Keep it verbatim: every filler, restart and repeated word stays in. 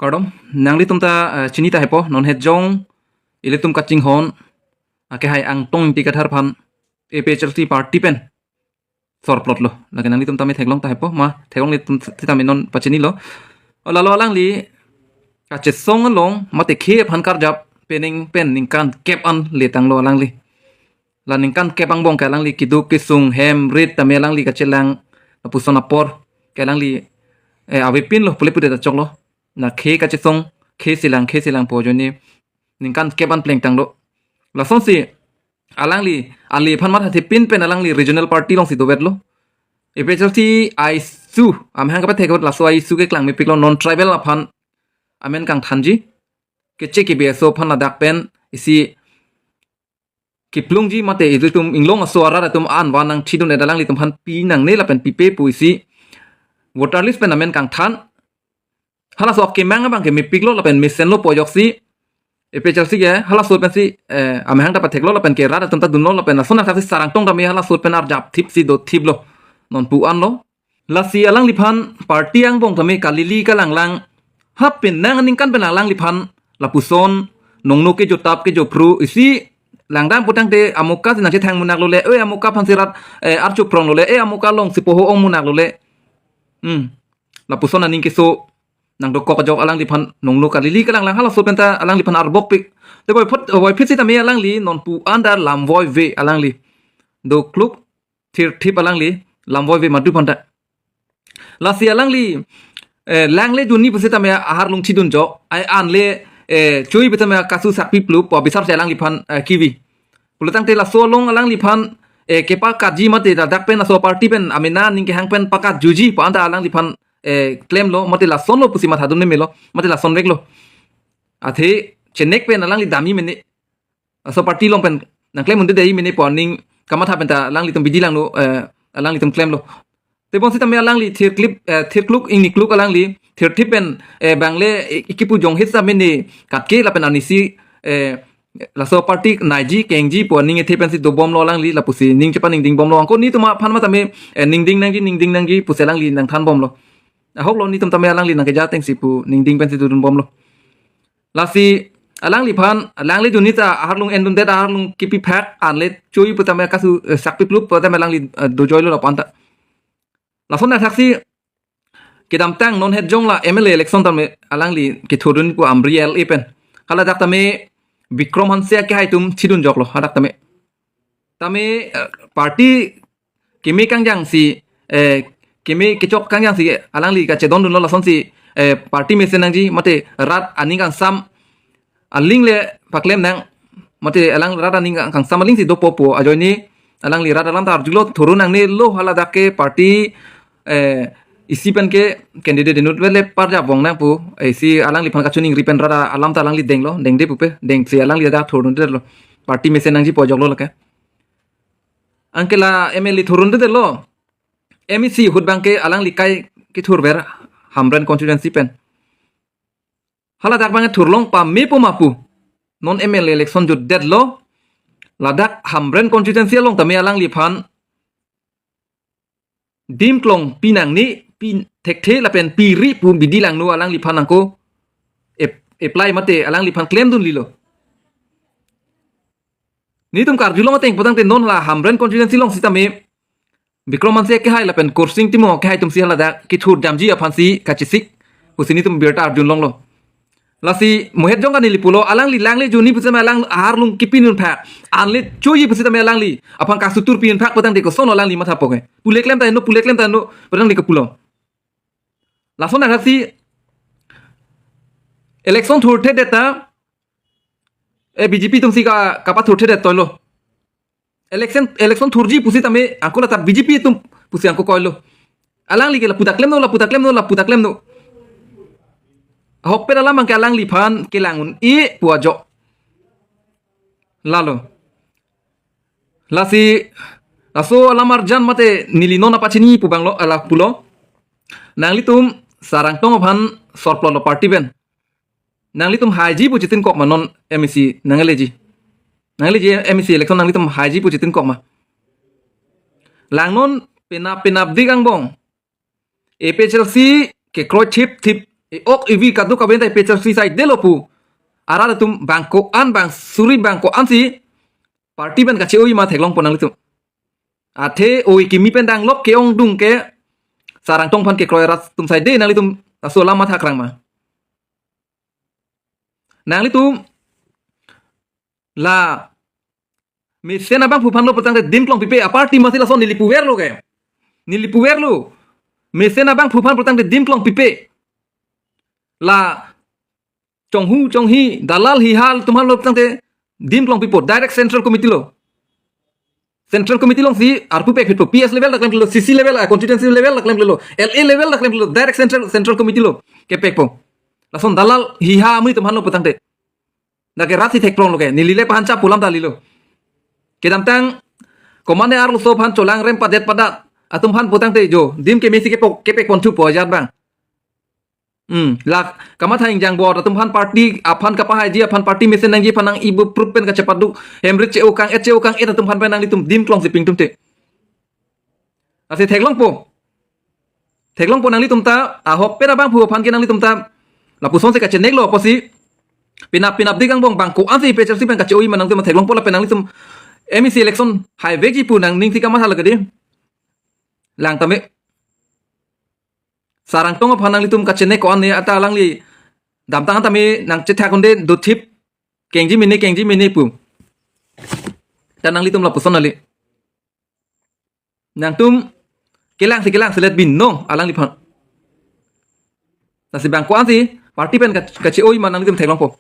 Kardom, nanglitum ta eh, chini tahai po, non het jong ilitum kachinghon akehai Angtong Ingti Kathar aphan A P H L C party pen sorplotlo. Lake nanglitum tame theklong tahai po, ma theklonglitum sitame non pachinilo. O lalo alangli kachesong along mate khei aphan karjap pening pen ningkan kep an letanglo alangli. La ningkan kep angbong ke alangli keduk kesung hem rit tame alangli kachelang lapuson apor ke alangli eh, avepinlo pule pudet achoklo. Na khei kachesong, khei selang, khei selang pu ajoine ningkan kep an plengtanglo. Lasonsi alangli ale aphan mathathepin pen alangli regional party alongsi dovetlo. A P H L C issue amahang kapathek laso issue keklang mepiklo, non tribal aphan amen kangthanji, keche kebe aso aphan ladak pen isi kiplungji mate ilitum inglong aso arat atum an van nangthidun-et alanglitum aphan pinangne lapen pipe pu isi voter list pen amen kangthan. Halaso akemang abang ke mepiklo lapen mesenlo pu ajoksi A P H L C ke halaso pensi eh, amahang ta patheklo lapen ke rat atum ta dunlo lapen lason akhasi Sar Angtong tame halaso pen arjap thipsi dothiplo non pu anlo. Lasi alangliphan party angbong tame kalili kalanglang, ha penang aningkan pen alangliphan lapuson nongno kejotap kejophru isi langdam putangte amuka si nangchethang munaklole, oi amuka aphansi rat eh, archuprong lole, eh amuka alongsi poho ong munaklole. Hmm. Lapuson aning keso nangdokok ajok alangliphan nongno kalili kalanglang halaso penta alangliphan arbokpik. Te voi phut voi phit sitame alangli non pu anda lam voive alangli dokluk thirthip alangli lam voive madu phanta. Lasi alangli eh, langle dunji pusitame aharlung chidunjok, ai anle eh, chui pusitame kasu sakpi plup pu bisarsi alangliphan eh, kivi. Pulotangte laso along alangliphan eh, kepakatji mate ladak pen laso party pen amena ning kehang pen pakatjuji pu anta alangliphan eh, klemlo mate lasonlo pusi mathadun melo mate lasonveklo. Athe chenek pen alangli damji mene, laso party along pen nangklem unde dei mene pu aning kamatha penta alanglitum bidi langno eh, alanglitum klemlo. Tebon sitame alangli thirklip eh, thirkluk ingnikluk alangli thirthip pen eh, bangle eh, ikipu jonghit sa mene katke lapen anisi eh, laso party naiji kengji pu aning ethe pensi dobomlo alangli lapusi ning chepaningdingbomlo, angko netum aphan matame eh, ningding nangji ningding nangji pusi alangli nangthanbomlo. Ahoklo netum tame alangli nangkeja atengsi pu ningding pensi dodunbomlo. Lasi alangliphan langle dunji ta aharlung endundet aharlung kipi phak anle chui putame kasu eh, sakpi plup putame alangli eh, dojoilo lapu anta. Lason athaksi kedamtang non het jong la M L A election tame alangli kethurdun pu Amri L A pen. Haladak tame Bikram Hanse akehai atum chidunjoklo hadak tame. Tame eh, party keme kangjangsi eh, keme kechok kangjangsi alangli kachedondunlo lasonsi eh, party mesen nangji mate rat aning kangsam aling le paklem nang mate alang rat aning kangsam alingsi dopo pu ajoine alangli rat alam ta arjulo thurun nangnelo haladak ke party eh, isi pen ke candidate inut vele parja bong nang pu eh, isi alangliphan kachiningri pen rat alam ta alangli denglo dengde pupe dengsi alangli dak thurdundetlo party mesen nangji pu ajoklo lake. Anke la M L A thurdundetlo, M E C ahut abang ke alangli kai kethurver Hamren constituency pen. Haladak abang thurlong pame pu ma pu. Non M L A election jutdetlo. Ladak Hamren constituency along tame alangliphan dim klong pinangne pi thekthe lapen piri pu bidi langno alangliphan angko ap- apply mate alangliphan klemdunlilo. Netum karjulong ateng putangte non la Hamren constituency along sitame Bikram Hanse akehai lapen Khorsing Timung akehai atumsi haladak kethurdamji aphansi kachesik pusi netum birta arjulonglo. Lasi mohet jong kanili pulo alangli langle dunji pusitame alang aharlung kipinun phak anle chuiji pusitame alangli aphan kasutur pinun phak putangte kosonlo alangli matha poke. Pule klem ta no pule klem ta no putangte kopulo. Lason athaksi election thurthedet ta eh, B J P atumsi ka kapathurthedet toilo. Election election thurji pusitame angko lata B J P atum pusi angko koilo. Alangli ke lapu ta klemno lapu ta klemno lapu ta klemno. Ahokpet alam abang ke alangliphan kelang un-e pu ajok. Lalo. Lasi laso alam arjan mate neli non apachini pu abanglo ala pulo. Nanglitum Sar Angtong aphan sorplotlo party pen. Nanglitum haiji pu chetinkok ma non M E C nangleji. Nangleji M E C election nanglitum haiji pu chetinkok ma. Langnon penap penapdik angbong A P H L C kekroi thipthip E-ok evi kadokave ta pecharsi saidelo pu arat atum bang ko-an, bang suri bang ko-ansi party pen kache-oi ma theklongpo nanglitum. Athe oi kimi pen danglok ke-ongdung ke Sarangtong aphan kekroi arat atum saide nanglitum laso alam matha krang ma? Nanglitum la mesen abangphu aphan lo pulotangte dim klong pipe, aparty masi lason neli puverlo ke. Neli puverlo. Mesen abangphu aphan pulotangte dim klong pipe. La chonghu chonghi, dalal hiha atum aphan lo pulotangte dim klong pipo, direct central committee lo. Central committee alongsi arpu pekphitpo, P S level ta klemklelo, C C level, ah, constituency level ta klemklelo, L A level ta klemklelo, direct central, central committee lo kepekpo. Lason dalal hiha amonit atum aphan lo pulotangte. Dak ke rat si theklonglo ke, neli le pahan chap pu alam ta kalilo. Kedamtang komatne arloso aphan cholangrem padet padat atum aphan pulotangte jo dim kemesi kepo, kepekponthupo ajat abang. Hmm, la kamatha ingjang bor atum aphan, party aphan kapahaiji aphan, party mesen nangji aphan nang-ibu proof pen kachepadu, hem rit che-o kang-et, che-o kang-et atum aphan pen nanglitum dim klongsi pingthumte. Lasi theklongpo. Theklongpo nanglitum ta, ahok pen abangphu aphan ke nanglitum ta lapusonsi kacheneklo apotsi, penap penapdik angbong bang ko-ansi pecharsi pen kache-oi ma nanglitum theklongpo, lapen nanglitum M A C election haivekji pu nangning si kamatha lake di. Lang tame. Sarangtong aphan nanglitum kachenek ko-an ne ata alangli damtang tame nangchethak unde dothip kengji mene, kengji mene pu. Ta nanglitum lapuson kali. Nangtum kelangsi, kelangsi let binong alangliphan. Lasi bang ko-ansi party pen kach-, kache-oi ma nanglitum theklongpo.